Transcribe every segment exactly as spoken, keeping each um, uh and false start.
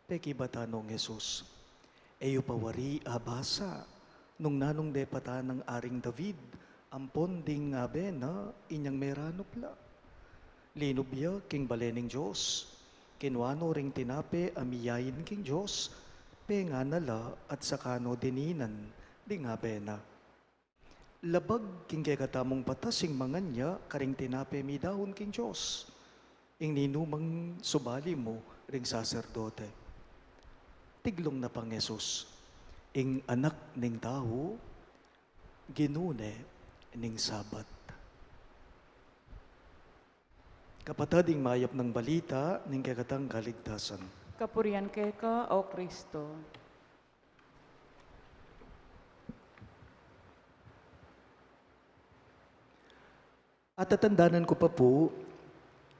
Pekibatan nong Jesus, "E yu pa wari abasa nung nanung depatan nang Aring David ampon ding ngabe na inyang meranup la? Linub ya king bale ning Dios, kinua no ring tinape a miyain king Dios, pengana la at saka no dininan ding ngabe na." Labag king kekatamung batas ing mangan ya karing tinape midaun king Dios, ing ninumang subali mu ring saserdote. Tiglung na pang Jesus, "Ing Anak ning Tau, Ginu ne ning Sabat." Kapatad, ing mayap nang balita ning kekatang kaligtasan. Kapurian keka, O Kristo. Atatandanan ku pa pu,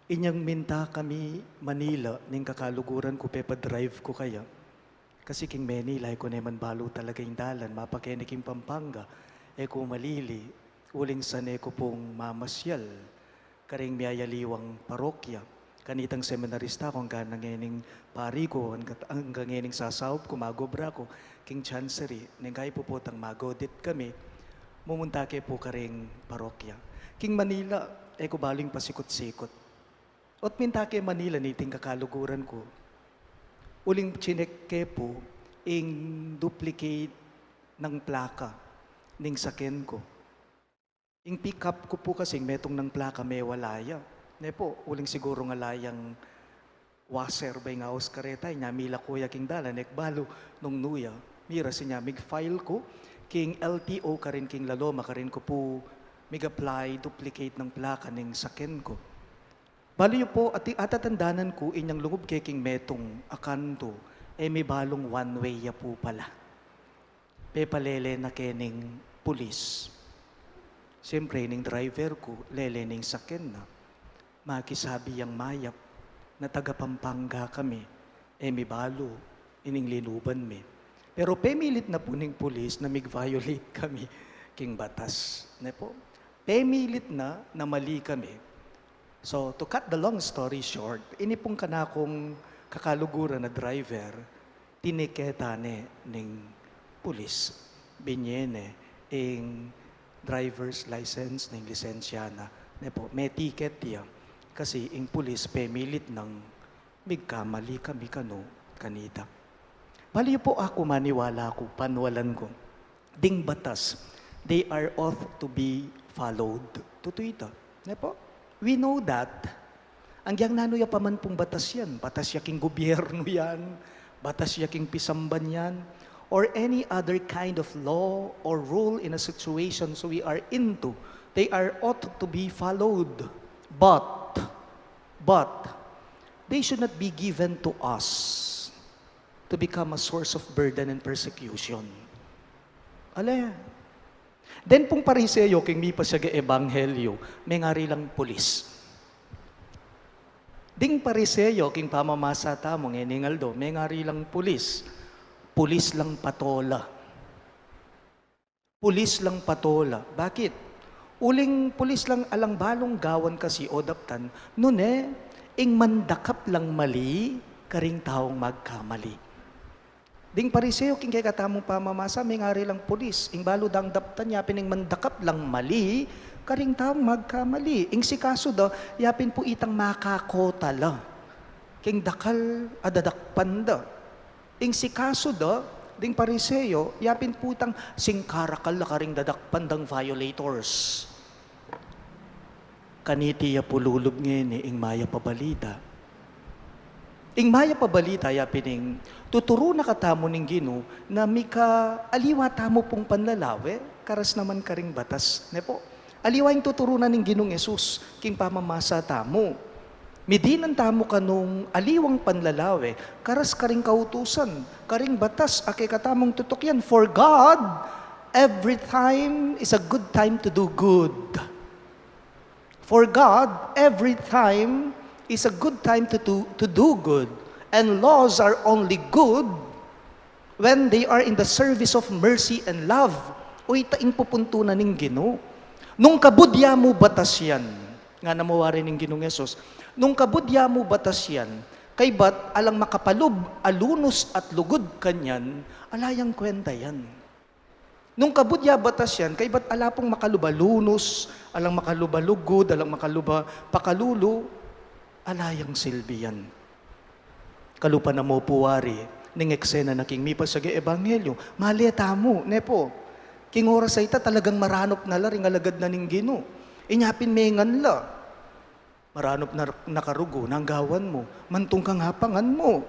inyang minta kami Manila ning kakaluguran ku, pepa-drive ku kaya. Kasi king Manila, e ku ne man balu talaga ing dalan, mapakeni king Pampanga, e ku malili, uling sane ku pung mamasyal karing miyayaliwang parokya. Kanitang seminarista ku, anggang ngening pari ku, angga-, anggang ngening sasaup ku, mag-obra ku king chancery, neng kaypu potang mag-audit kami, mumunta ke pu karing parokya. King Manila, e ku balu ing pasikut-sikut. Ot minta ke Manila niting kakaluguran ku, uling chinek ke pu ing duplicate nang plaka ning saken ku. Ing pickup ku pu kasing metung nang plaka, mewala ya. Ne pu, uling sigurung ala yang washer ba ing aus kareta, inya milaku ya king dalan, e ku balu nung nu ya. Mira, sinya mig-file ku king L T O karin king La Loma, karin ku pu mig-apply duplicate nang plaka ning saken ku. Balu yu pu, ati-, atatandanan ku inyang lungub ke king metung a kantu, e mi balung one way ya pu pala. Pepalele na ke ning pulis. Siyempre, ning driver ku, lele ning saken na. Makisabi yang mayap na taga Pampanga kami, e mi balu ining linuban mi. Pero pemilit na pu ning pulis na mig-violate kami king batas. Ne pu? Pemilit na, na mali kami. So, to cut the long story short, ini pung kanakung kakaluguran a driver, tiniketa ne ning pulis. Binye ne ing driver's license, ning lisensya na. Ne pu, metiket ya. Kasi ing pulis pemilit nang migkamali kami kanu kanita. Balu yu pu, aku maniwala ku, panwalan ku, ding batas, they are ought to be followed. Tutu ita. Ne pu? We know that. Agyang nanu ya pa man pung batas yan, batas ya king gubyernu yan, batas ya king pisamban yan, or any other kind of law or rule in a situation so we are into, they are ought to be followed. But, but, they should not be given to us to become a source of burden and persecution. Ale, den pung Pariseo king mipasiag a ebanghelyo, mengari lang pulis. Ding Pariseo king pamamasa tamu ngening aldo, mengari lang pulis. Pulis lang patola. Pulis lang patola. Bakit? Uling pulis lang alang balung gawan kasi o daptan, nune, ing mandakap lang mali karing taung magkamali. Ding Pariseo king kekatamung pamamasa, mengari lang pulis. Ing balu dang daptan, yapin ing mandakap lang mali karing taung magkamali. Ing sikasu da, yapin pu itang makakota la king dakal a dadakpan da. Ing sikasu da, ding Pariseo, yapin pu itang singkarakal la karing dadakpan dang violators. Kaniti ya pu lulub ngeni ing mayap a balita. Ing mayap a balita yapin ing tuturu na katamu ning Ginu na mika aliwa tamu pung panlalawe, karas naman karing batas. Ne pu? Aliwa ing tuturu na ning Ginung Jesus king pamamasa tamu. Midinan tamu kanung aliwang panlalawe, karas karing kautusan, karing batas a kekatamung tutukian. For God, every time is a good time to do good. For God, every time is a good time to do, to do good. And laws are only good when they are in the service of mercy and love. O, ita ing pupuntunan ning Ginu. Nung kabud ya mu batas yan, ngana mu wari ning Ginung Jesus, nung kabud ya mu batas yan, Kaybat alang makapalub a lunus at lugud kanyan, ala yang kwenta yan. Nung kabud ya batas yan, kaybat ala pung makalub a lunus, alang makalub a lugud, alang makalub a pakalulu, ala yang silbi yan. Kalupa na mu pu wari, ning eksena na king mipasiag a ebanghelyo, male tamu, ne pu. King oras a ita talagang maranup na la ring alagad na ning Ginu. Inya pin mengan la. Maranup na, na karugu, nanu ing gawan mu, mantung kang apangan mu.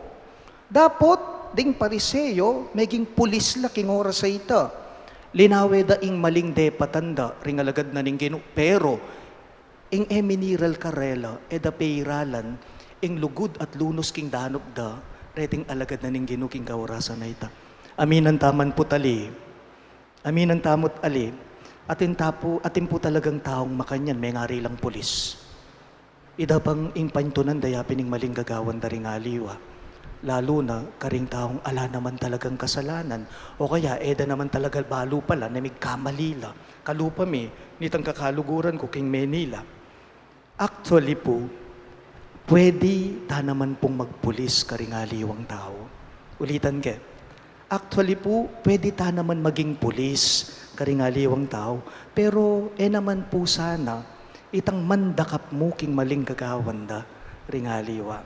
Dapot, ding Pariseo, meging pulis la king oras a ita. Linawe da ing maling depatan da, ring alagad na ning Ginu, pero, ing e miniral karela, e da peiralan, ing lugud at lunus king danup da, reting alagad na ning Ginu king kaorasan a ita. Aminan taman pu tali. Aminan tamut ali, atin ta pu, atin pu talagang taung makanyan, mengari lang pulis. Ida pang ing paintunan da yapin ing maling gagawan da ring aliwa. Lalu na, karing taung ala naman talagang kasalanan, o kaya, e da naman talaga balu pala, na migkamali la. Kalupa mi, nitang kakaluguran ku king Manila. Actually pu, pwede ta naman pung magpulis karing aliwang tau. Ulitan ke. Actually pu, pwede ta naman maging pulis karing aliwang tau, pero e naman pu sana itang mandakap mu king maling gagawan da ring aliwa.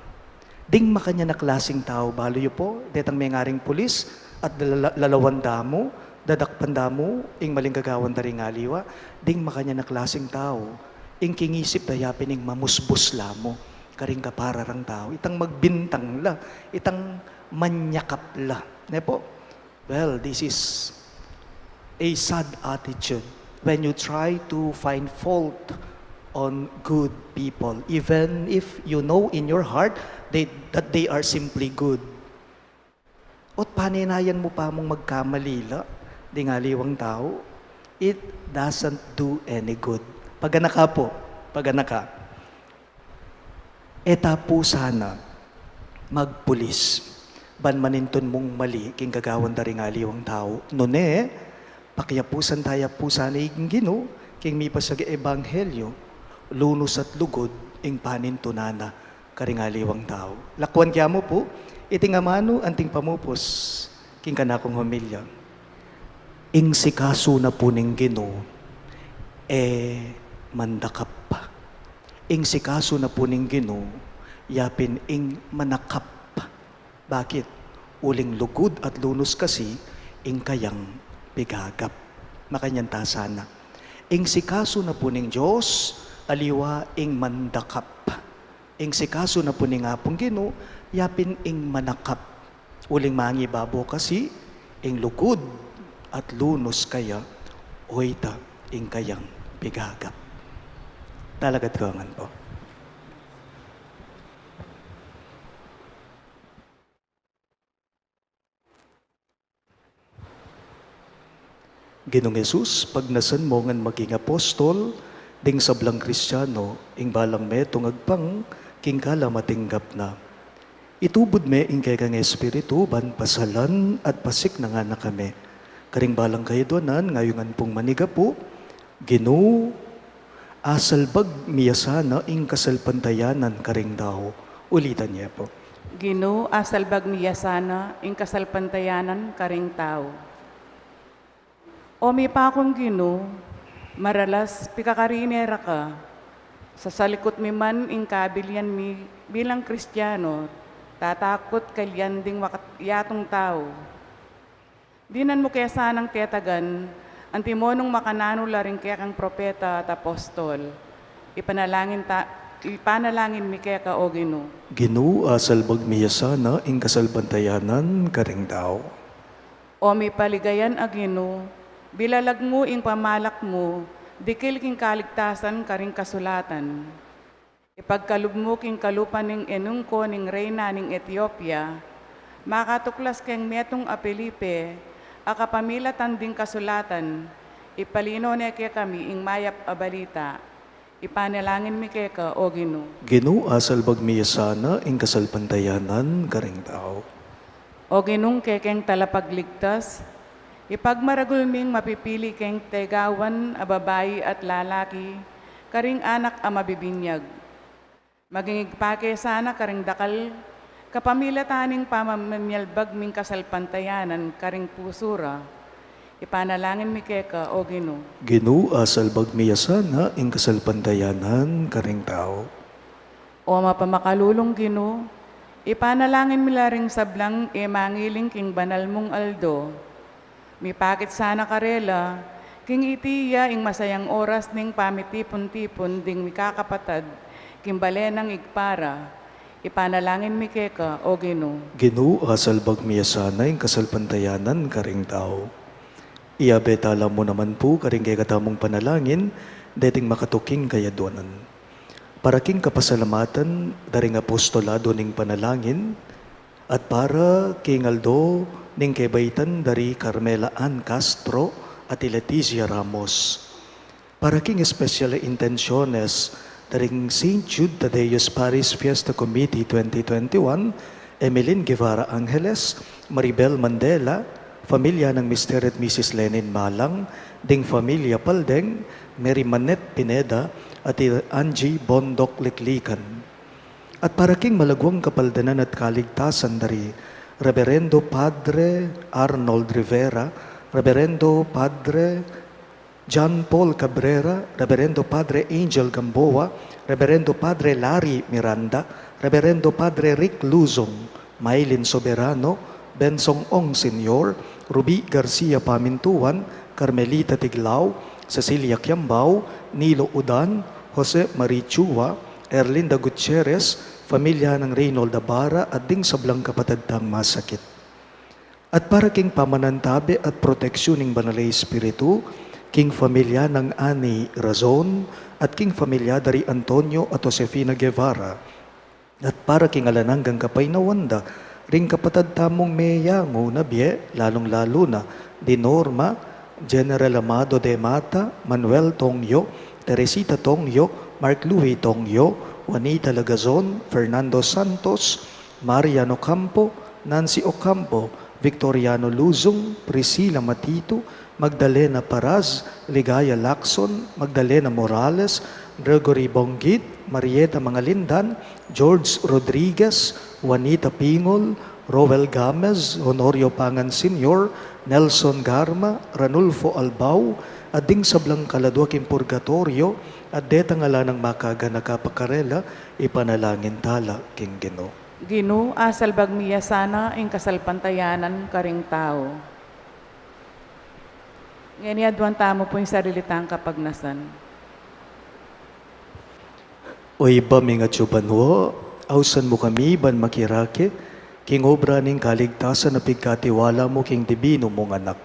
Ding makanyan a klasing tau, balu yu pu, detang mengaring pulis at lala-, lalawan da mu, dadakpan da mu ing maling gagawan da ring aliwa, ding makanyan a klasing tau, ing kingisip da yapin ing mamusbus la mu karing kapararang tau, itang magbintang la, itang manyakap la. Ne pu? Well, this is a sad attitude when you try to find fault on good people, even if you know in your heart they, that they are simply good. Ot panenayan mu pa mung magkamali la ding aliwang tau, it doesn't do any good. Paganaka pu, paganaka. E ta pu sana magpulis ban manintun mung mali king gagawan da ring aliwang tau. Nune, pakiapusan taya pu sana ing Ginu king mipasiag a ebanghelyo, lunus at lugud ing panintunan na karing aliwang tau. Lakuan ke mu pu, iting amanu anting pamupus king kanakung homilya. Ing sikasu na pu ning Ginu, e mandakap. Ing sikasu na pu ning Ginu, yapin ing manakap. Bakit? Uling lugud at lunus kasi ing kayang pigagap. Makanyan ta sana. Ing sikasu na pu ning Dios, aliwa ing mandakap. Ing sikasu na pu ning Apung Ginu, yapin ing manakap. Uling mangibabo kasi, ing lugud at lunus kaya, oyta ing kayang pigagap. Talagat ko ngan pu. Ginung Jesus, pagnasan mo ngan maging apostol ding sablang Kristiano, ing balang metung agpang king kalam a tinggap na. Itubud me ing kekang Espiritu ban pasalan at pasiknangan na kami. Karing balang kayadwanan, ngayungan pung manigapu, Ginu, asalbag mi ya sana ing kasalpantayanan karing tau. Ulitan ye pu. Ginu, asalbag mi ya sana ing kasalpantayanan karing tau. O mipa kung Ginu, maralas pikakarine ra ka. Sasalikut mi man ing kabilian mi bilang Kristiano, tatakut kalian ding wakat-, yatung tau. Dinan mu ke sanang tetagan, antimo nung makananu la ring kekang propeta at apostol. Ipanalangin ta, ipanalangin mi keka, O Ginu. Ginu, asalbag mi ya sana ing kasalpantayanan karing tau. O mipaligayan a Ginu, bilalag mu ing pamalak mu, dikil king kaligtasan karing kasulatan. Ipagkalub mu king kalupa ning enung ko ning reyna ning Etiopia, makatuklas keng metung a Felipe, a kapamilatan ding kasulatan, ipalino ne kekami ing mayap a balita. Ipanalangin mi keka, O Ginu. Ginu, asalbag mi ya sana ing kasalpantayanan karing tau. O Ginung kekeng talapagligtas, ipagmaragul ming mapipili keng tegawan a babai at lalaki, karing anak a mabibinyag. Maging igpa ke sana karing dakal Kapamilatan ning pamamyalbag ming kasalpantayanan karing pusu ra, ipanalangin mi keka, O Ginu. Ginu, asalbag mi ya sana ing kasalpantayanan karing tau. O mapamakalulung Ginu, ipanalangin mi la ring sablang e mangiling king banal mung aldo. Mipakit sana karela, king iti ya ing masayang oras ning pamitipun-tipun ding mikakapatad, king bale nang Igpara, ipanalangin mi keka, O Ginu. Ginu, asalbag mi ya sana ing kasalpantayanan karing tau. Iyabe tala mu naman pu karing kekatamung panalangin, deting makatuking kayaduanan. Para king kapasalamatan da ring apostolado ning panalangin, at para king aldo ning kebaitan da ri Carmela Ann Castro at i Leticia Ramos. Para king especial intenciones da ring Saint Jude Thaddeus Parish Fiesta Committee twenty twenty-one, Emeline Guevara Angeles, Maribel Mandela, familia nang Mister at Missus Lenin Malang, ding familia Paldeng, Mary Manette Pineda, at i Angie Bondoc Liklikan. At para king malaguang kapaldanan at kaligtasan da ri Reverendo Padre Arnold Rivera, Reverendo Padre John Paul Cabrera, Reverendo Padre Angel Gamboa, Reverendo Padre Larry Miranda, Reverendo Padre Rick Luzon, Mylene Soberano, Bensong Ong Senior, Ruby Garcia Pamintuan, Carmelita Tiglao, Cecilia Kiambao, Nilo Udan, Jose Marie Chua, Erlinda Gutierrez, familia nang Reynold Abara, at ding sablang kapatad tang masakit. At para king pamanantabe at proteksyon ning Banal a Espiritu, king familia nang Ani Razon, at king familia da ri Antonio at Josefina Guevara, at para king alang anggang kapaynawan da ring kapatad tamung meyangu na bie, lalung-lalu na di Norma, General Amado de Mata, Manuel Tongyo, Teresita Tongyo, Mark Louis Tongyo, Juanita Lagazon, Fernando Santos, Marian Ocampo, Nancy Ocampo, Victoriano Luzon, Priscilla Matitu, Magdalena Paraz, Ligaya Lacson, Magdalena Morales, Gregory Bongit, Marieta Mangalindan, George Rodriguez, Juanita Pingol, Roel Gamez, Honorio Pangan Senior, Nelson Garma, Ranulfo Albao, at ding sablang kaladua king purgatoryo, at detang ala nang makaganaka pa karela, ipanalangin tala king Ginu. Ginu, asalbag mi ya sana ing kasalpantayanan karing tau. Ngeni aduan tamu pu ing sarili tang kapagnasan. O Ibpa ming atsu banua, ausan mu kami ban makirake king obra ning kaligtasan a pigkatiwala mu king dibinu mung Anak.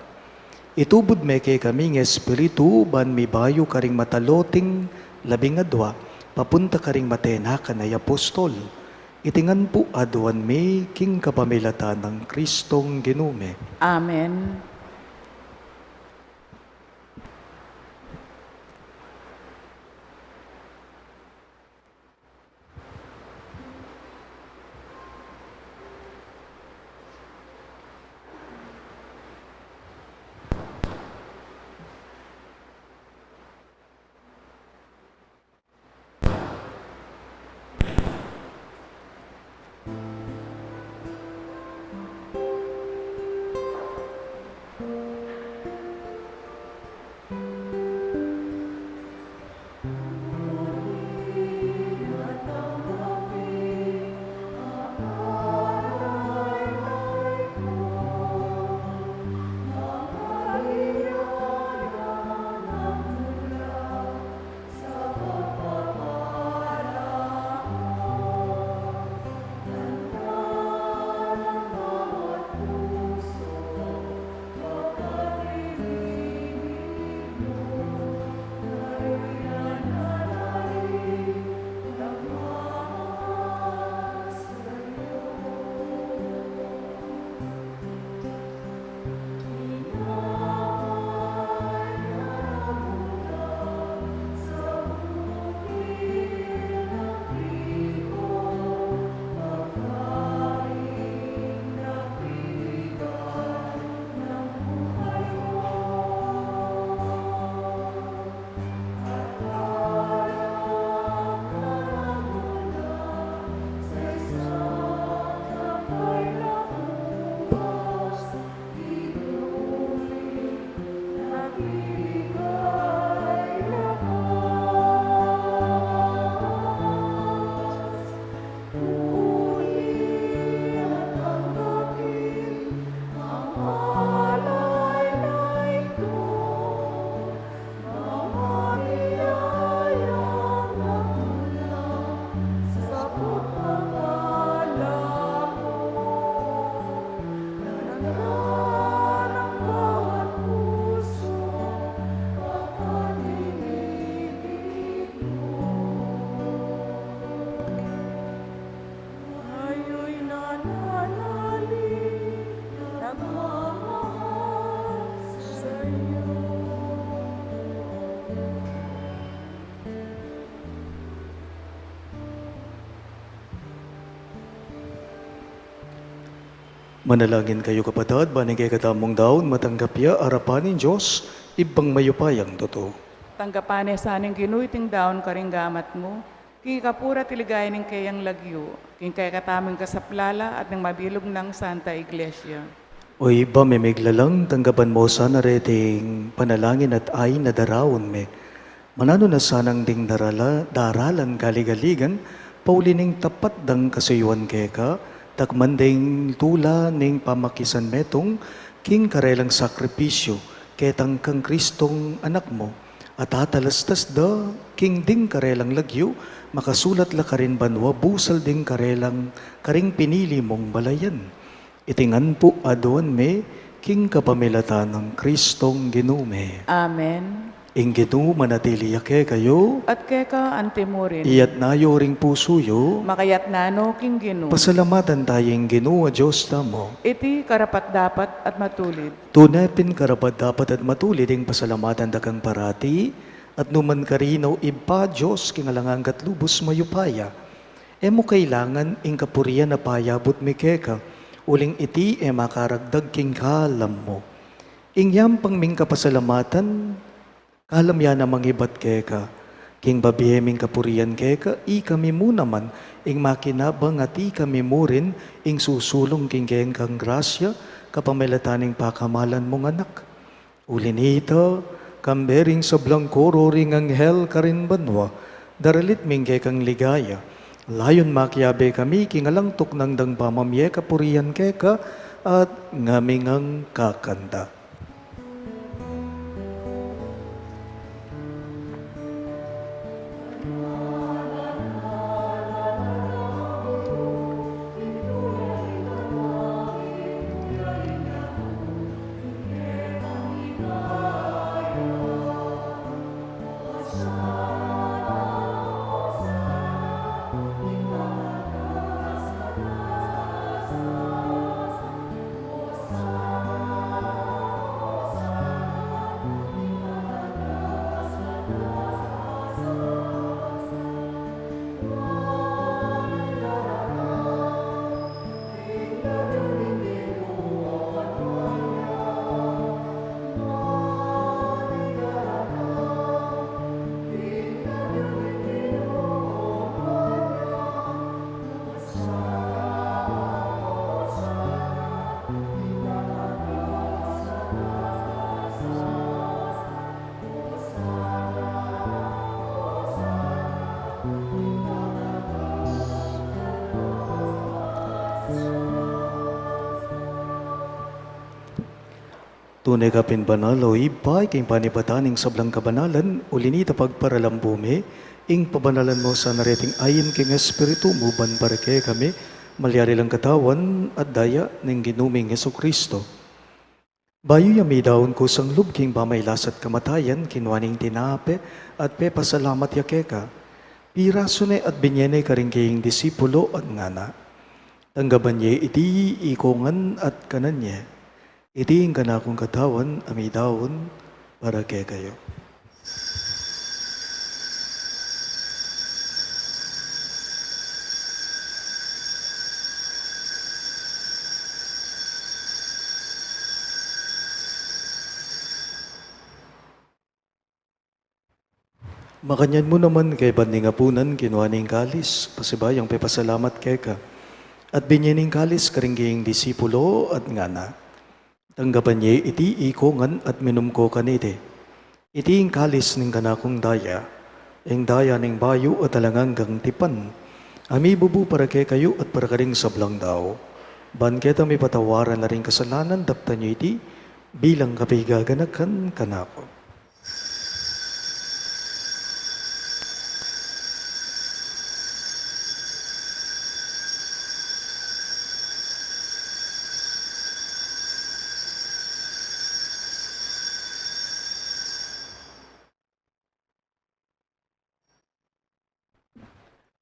Itubud me kekami ing Espiritu ban mibayu karing mataloting labing adua papunta karing matenakan a apostol. Iti ngan pu aduan mi king kapamilatan nang Kristong Ginu mi. Amen. Manalangin kayu, kapatad, ban ing kekatamung daun matanggap ya arapan ning Dios, Ibpang mayupayang tutu. Tanggapan na sa ning Ginu iting daun karing gamat mu, king kapurian at ligaya ning keyang lagyu, king kekatamung kasaplalan at ning mabilug nang Santa Iglesia. O Ibpa ming miglalang, tanggapan mu sana reting panalangin at ain a daraun mi. Mananu na sanang ding darala, daralan kaligaligan, pauli ning tapat dang kasuyuan keka, takman ding tula ning pamakisan metung, king karelang sakripisyu, ketang kang Kristong Anak mu, at tatalastas da, king ding karelang lagyu, makasulat la karin banua, busal ding karelang karing pinili mung balayan. Iti ngan pu aduan mi, king kapamilatan nang Kristong Ginu mi. Amen. Ing Ginu manatili ya kekayu. At keka antimurin. Iyatna yu ring pusu yu. Makayatna no king Ginu. Pasalamatan taya ing Ginu a Dios tamu. Iti karapat-dapat at matulid. Tune pin karapat-dapat at matulid ing pasalamatan da kang parati, at nukarin man, o Ibpa, Dios king alang angga at lubus mayupaya. E mu kailangan ing kapurian a payabut mi keka, uling iti e makaragdag king kalam mu. Ing yampang ming kapasalamatan, kalam ya namang ibat keka, king babie ming kapurian keka, ikami mu naman ing makinabang at ikami mu rin ing susulung king kekang grasya, kapamilatan ning pakamalan mung Anak. Uli nita, kambe ring sablang koro ring anghel karin banua, daralit mi ing kekang ligaya. Layun makiabe kami king alang tuknang dang pamamie kapurian keka at ngaming kakanta. Tune ka pin banal, o Ibpa, king panibatan ning sablang kabanalan, uli nita pagparalampu mi ing pabanalan mu sana reting ain king Espiritu mu, ban para kekami malyari lang katawan at daya ning Ginu ming Jesucristo. Bayu ya midaun kusang lub king pamailas at kamatayan, kinua ne ing tinape at pepasalamat ya keka, pirasu ne at binye ne karing kayang disipulo at ngana: Tanggapan ye iti ikongan at kanan ye. Iti ing kanakung katawan a midaun para kekayu. Makanyan mu naman, kaybat ning apunan, kinua ne ing kalis, pasibayu yang pepasalamat keka, at binye ne ing kalis karing kayang disipulo at ngana: Tanggapan ye iti ikongan at minum ko kaniti. Iti ing kalis ning kanakung daya, ing daya ning bayu at alang anggang tipan, a mibubu para kekayu at para karing sablang tau, ban keta mipatawaran la ring kasalanan. Daptan yu iti bilang kapaganakan kanaku.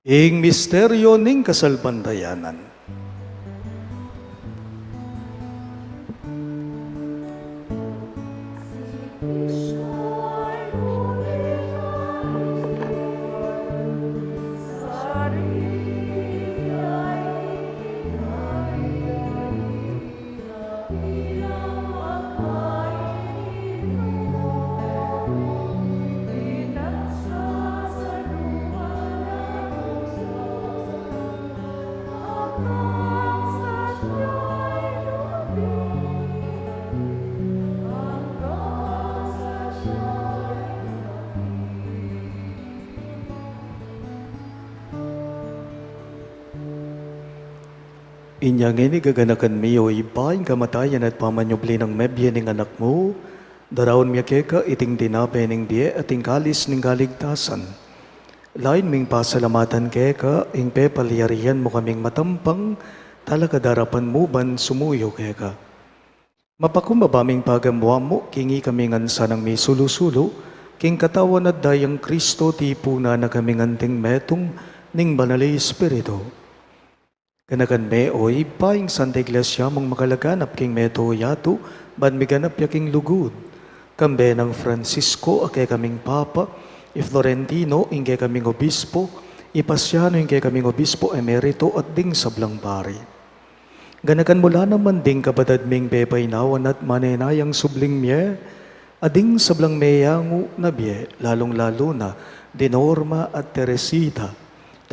Ing misteryo ning kasalpantayanan. Inya ngeni, gaganakan mi, o Ibpa, ing kamatayan at pamanyubli nang mebie ning Anak mu, daraun mi keka iting tinape ning bie at ing kalis ning kaligtasan. Lain ming pasalamatan keka ing pepalyarian mu kaming matampang talakad arapan mu ban sumuyu keka. Mapakumbaba ming pagamuan mu king ikami ngan sanang misulu-sulu king katawan at dayang Kristo, tipunan na kaming anting metung ning Banal a Espiritu. Ganakan me, o Ibpa, ing Santa Iglesia mung makalaganap king meto yatu, ban miganap ya king lugud. Kambe nang Francisco a kekaming Papa, i Florentino ing kekaming Obispo, i Pasiano ing kekaming Obispo Emerito, at ding sablang pari. Ganakan mu la naman ding kapatad ming pepainawan at manenayang subling mie, a ding sablang meyangu na bie, lalung-lalu na di Norma at Teresita.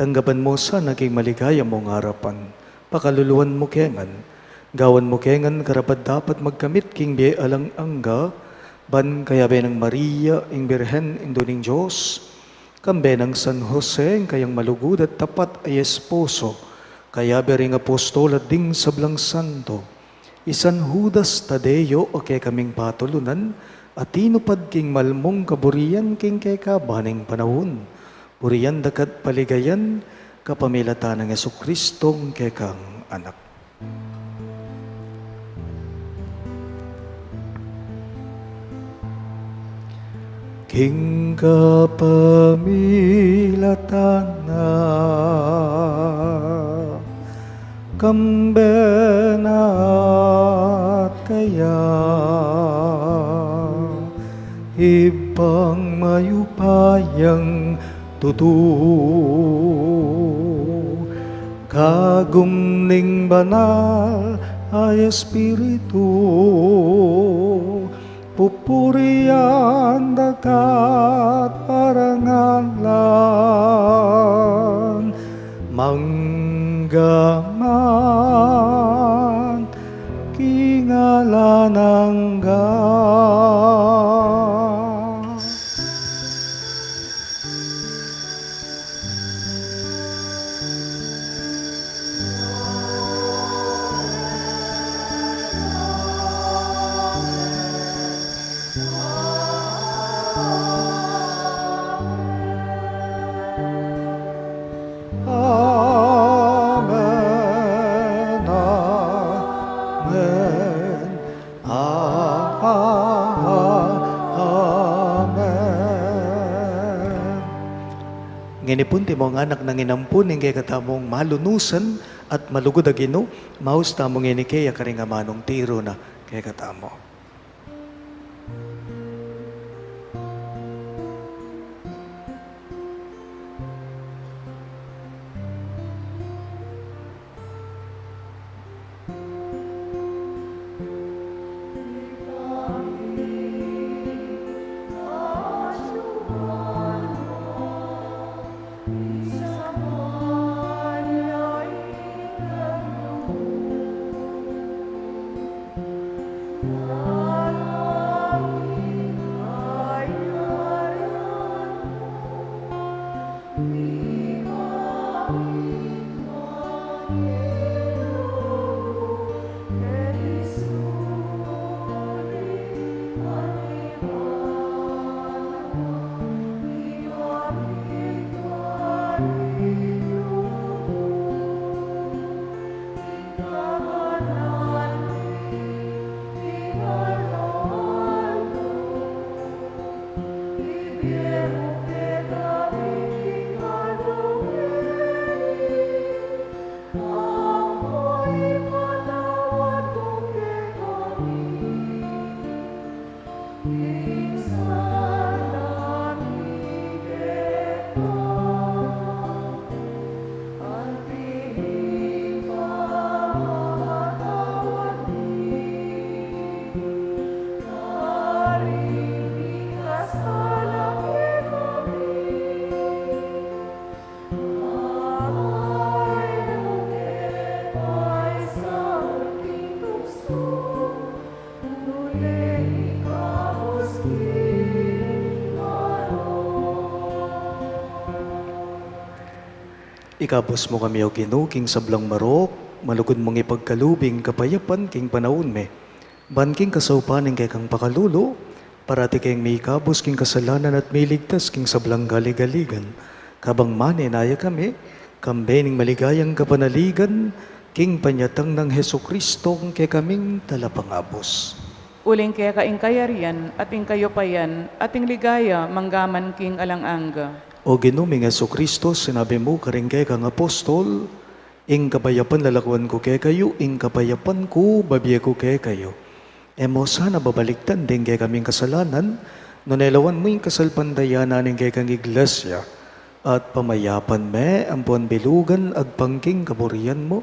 Tanggapan mu sana king maligaya mung arapan. Pakaluluan mu ke ngan. Gawan mu ke ngan karapat-dapat magkamit king bie alang angga, ban kayabe nang Maria ing Birhen, Indu ning Dios, kambe nang San Jose ing kayang malugud at tapat a esposo, kayabe ring apostol at ding sablang santo, i San Judas Tadeo a kekaming patulunan, a tinupad king malmung kaburian king kekaban ning panaun. Burian da ka at paligayan kapamilatan nang Jesucristong kekang Anak. King kapamilatan na, kambe na at kaya, Ibpang mayupayang tutu, kagum ning Banal a Espiritu, pupurian da ka at parangalan, mangga man king alang angga. Amen, amen. Ah, ah, ah, amen. Ngeni pu, antimong anak, nang inampun ning kekatamung malunusan at malugud a Ginu, maus tamu ngeni keya karing amanung tiru na kekatamu. Ikabus mu kami, O Ginu, king sablang marok, malugud mung ipagkalub ing kapayapan king panaun mi. Ban king kasaupan ning kekang pakalulu, parati keng mikabus king kasalanan at miligtas king sablang galigaligan. Kabang manenaya kami, kambe ning maligayang kapanaligan, king panyatang nang Jesucristong kekaming Talapangabus. Uling keka ing kayarian, at ing kayupayan, at ing ligaya, manggaman king alang angga. O Ginu ming Jesucristo, sinabi mu karing kekang apostol, ing kapayapan lalakuan ku kekayu, ing kapayapan ku babie ku kekayu. E mu sana babalikdan ding kekaming kasalanan, nune lawan mu ing kasalpantayanan ning kekang iglesia, at pamayapan me ampon bilugan agpang king kaburian mu,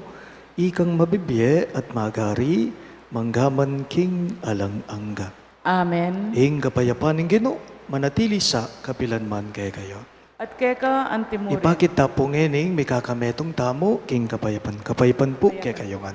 ikang mabibie at magari, manggaman king alang angga. Amen. Ing kapayapan ning Ginu, manatili sa kapilan man kekayu. At keka antimurin. Ipakit ta pu ngening mikakametung tamu king kapayapan. Kapayapan pu kekayu ngan.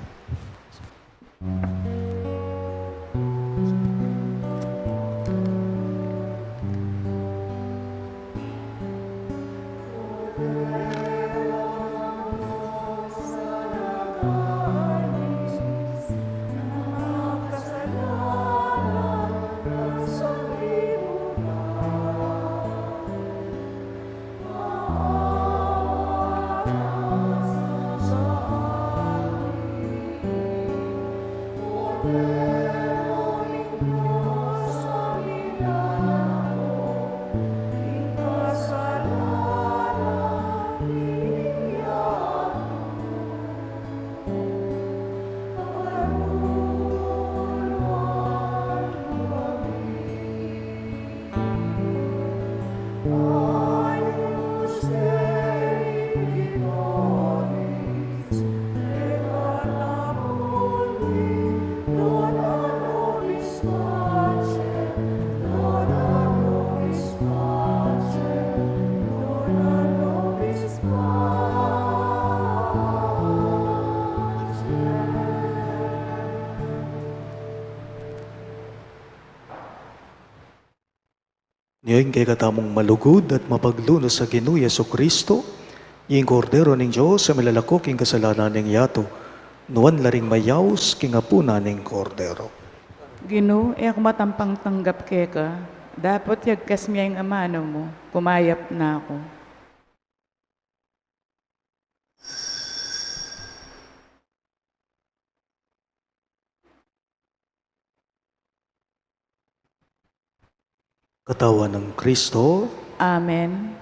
Nia ing kekatamung malugud at mapaglunus a Ginu Jesucristo, ing Kordero ning Dios a milalako king kasalanan ning yatu, nuan la ring mayaus king apunan ning Kordero. Ginu, e ku matampang tanggap keka, dapot yagkas me ing amanu mu, kumayap na ku. Katawan nang Kristo. Amen.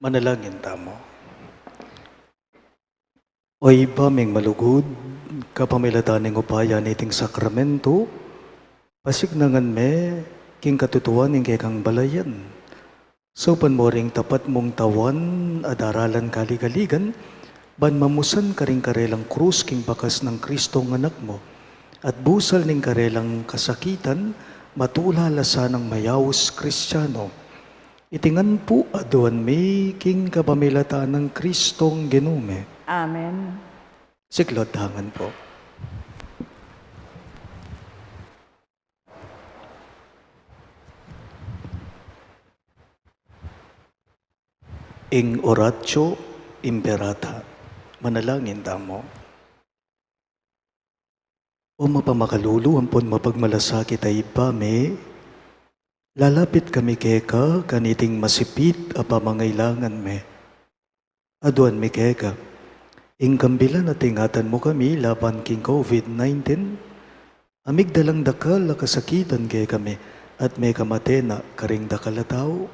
Manalangin tamu. O Ibpa ming malugud, kapamilatan ning upaya niting sakramento, pasignangan me king katutuan ing kekang balayan. Saupan mu ring tapat mung tawan a daralan kaligaligan, ban mamusan karing karelang krus king bakas nang Kristong Anak mu, at busal ning karelang kasakitan, matula la sanang mayaus Kristiano. Iti ngan pu aduan mi king kapamilatan nang Kristong Ginu mi. Amen. Siklaud tamu ngan pu. Ing Oratio Imperata. Manalangin tamu. O mapamakalulu ampon mapagmalasakit a Ibpa mi, lalapit kami keka kaniting masipit a pamangailangan mi. Aduan mi keka ing kambilan at ingatan mu kami laban king COVID nineteen, a migdalang dakal a kasakitan kekami at mekamate na karing dakal a tau.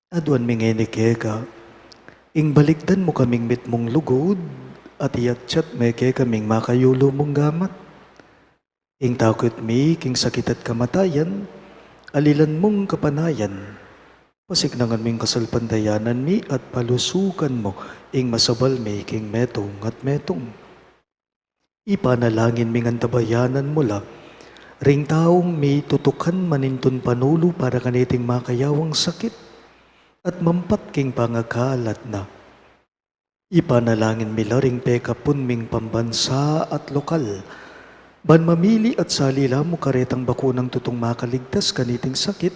Aduan mi ngeni keka ing balikdan mu kaming mitmung lugud, at iyatyat me kekaming makayulu mung gamat. Ing takut mi king sakit at kamatayan, alilan mung kapanayan. Pasignangan ming kasalpantayanan mi at palusukan mu ing masabal mi king metung at metung. Ipanalangin mi ngan tabayanan mu la ring taung mitutukan manintun panulu para kaniting makayawang sakit at mampat king pangakalat na. Ipanalangin mi la ring pekapun ming pambansa at lokal, ban mamili at sali la mu karetang bakunang tutung makaligtas kaniting sakit,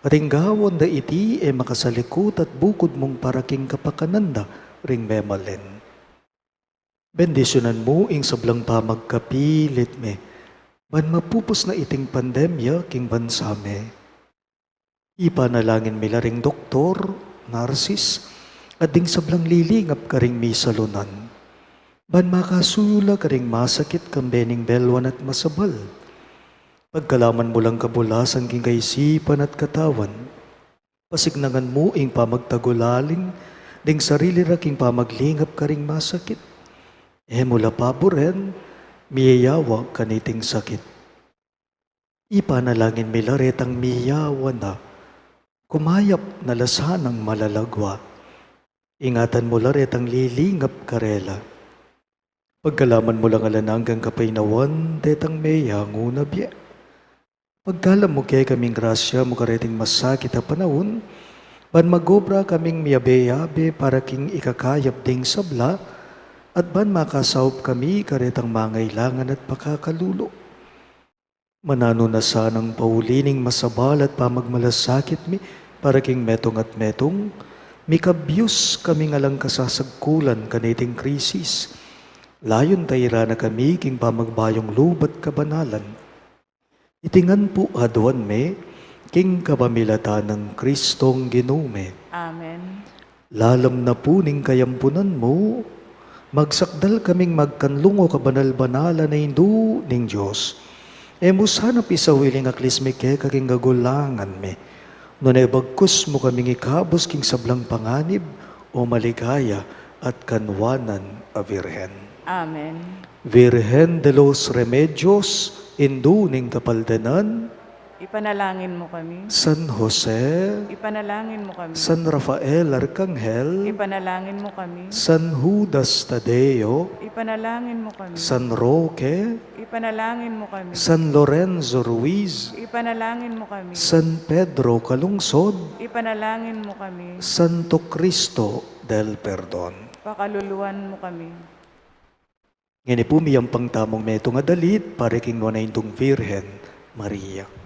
at ing gawan da iti e makasalikut at bukud mung para king kapakanan da ring memalen. Bendisyunan mu ing sablang pamagkapilit mi, ban mapupus na iting pandemya king bansa mi. Ipanalangin mi la ring doktor, narsis, at ding sablang lilingap karing misalunan, ban makasuyu la karing masakit kambe ning belwan at masabal. Pagkalaman mu lang kabulasan king kaisipan at katawan. Pasignangan mu ing pamagtagulaling ding sarili ra king pamaglingap karing masakit. E mu la paburen miyayawa kaniting sakit. Ipanalangin mi la retang miyayawa na, kumayap na la sanang malalagwa. Ingatan mu la retang lilingap karela. Pagkalaman mu lang alang anggang kapaynawan detang meyangu na bie. Pagkalam mu kekaming grasya mu kareting masakit a panaun, ban magobra kaming miyabe-yabe para king ikakayap ding sabla, at ban makasaup kami karetang mangailangan at pakakalulu. Mananu na sanang pauli ning masabal at pamagmalasakit mi para king metung at metung, mikabyus kaming alang kasasagkulan kaniting krisis. Layun ta ira na kami king pamagbayung lub at kabanalan. Iti ngan pu aduan mi, king kapamilatan nang Kristong Ginu mi. Amen. Lalam na pu ning kayampunan mu, magsakdal kaming magkanlung, o kabanal-banalan a Indu ning Dios. E mu sana pisawili ing aklis mi keka king kagulangan mi, nune bagkus mu kaming ikabus king sablang panganib, o maligaya at kanwanan a Virgen. Amen. Virgen de los Remedios, Indu ning Kapaldanan, ipanalangin mu kami. San Jose, ipanalangin mu kami. San Rafael Arcangel, ipanalangin mu kami. San Judas Tadeo, ipanalangin mu kami. San Roque, ipanalangin mu kami. San Lorenzo Ruiz, ipanalangin mu kami. San Pedro Calungsod, ipanalangin mu kami. Santo Cristo del Perdon, pakaluluan mu kami. Ngeni pu miyampang tamung metung a dalit para king nuan a Indung Virgen Maria.